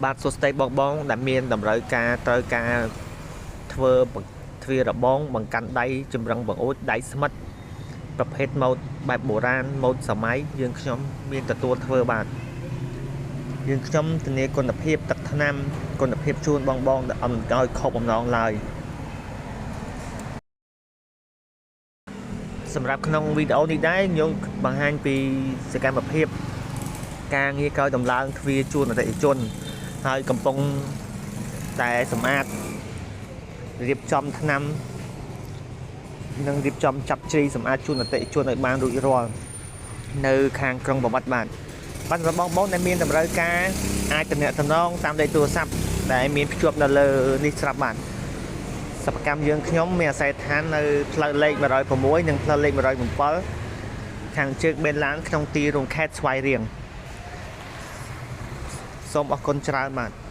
បាទសួស្តីបងបងដែលមានតម្រូវការត្រូវការធ្វើទ្វាររបងបង្កាន់ដៃចម្រឹងបង្អួចដៃស្មិតប្រភេទម៉ូដបែបបុរាណម៉ូដសម័យយើងខ្ញុំមានទទួលធ្វើបាទយើងខ្ញុំធានាគុណភាពទឹកថ្នាំគុណភាពជូនបងបងដែលអត់ឲ្យខកបំណងឡើយសម្រាប់ក្នុងវីដេអូនេះដែរខ្ញុំបង្ហាញពីសកម្មភាពការងារក្រោយដំឡើងទ្វារជូនអតិថិជនហើយកំពុងតែសម្អាតរៀបចំថ្នាំនិងរៀបចំចាប់ជ្រីសម្អាតជូនអតិថិជនឲ្យបានរួចរាល់នៅខាងក្រុងប្រវត្តិបាទបាទសម្រាប់បងបងដែលមានតម្រូវការអាចទំនាក់ទំនងតាមលេខទូរស័ព្ទដែលមានភ្ជាប់នៅលើនេះស្រាប់បាទសិប្បកម្មយើងខ្ញុំមានអាសយដ្ឋាននៅផ្លូវលេខ106និងផ្លូវលេខ107ខាងជើងបេនឡានក្នុងទីរួមខេត្តស្វាយរៀងសូមអរគុណច្រើនបាទ។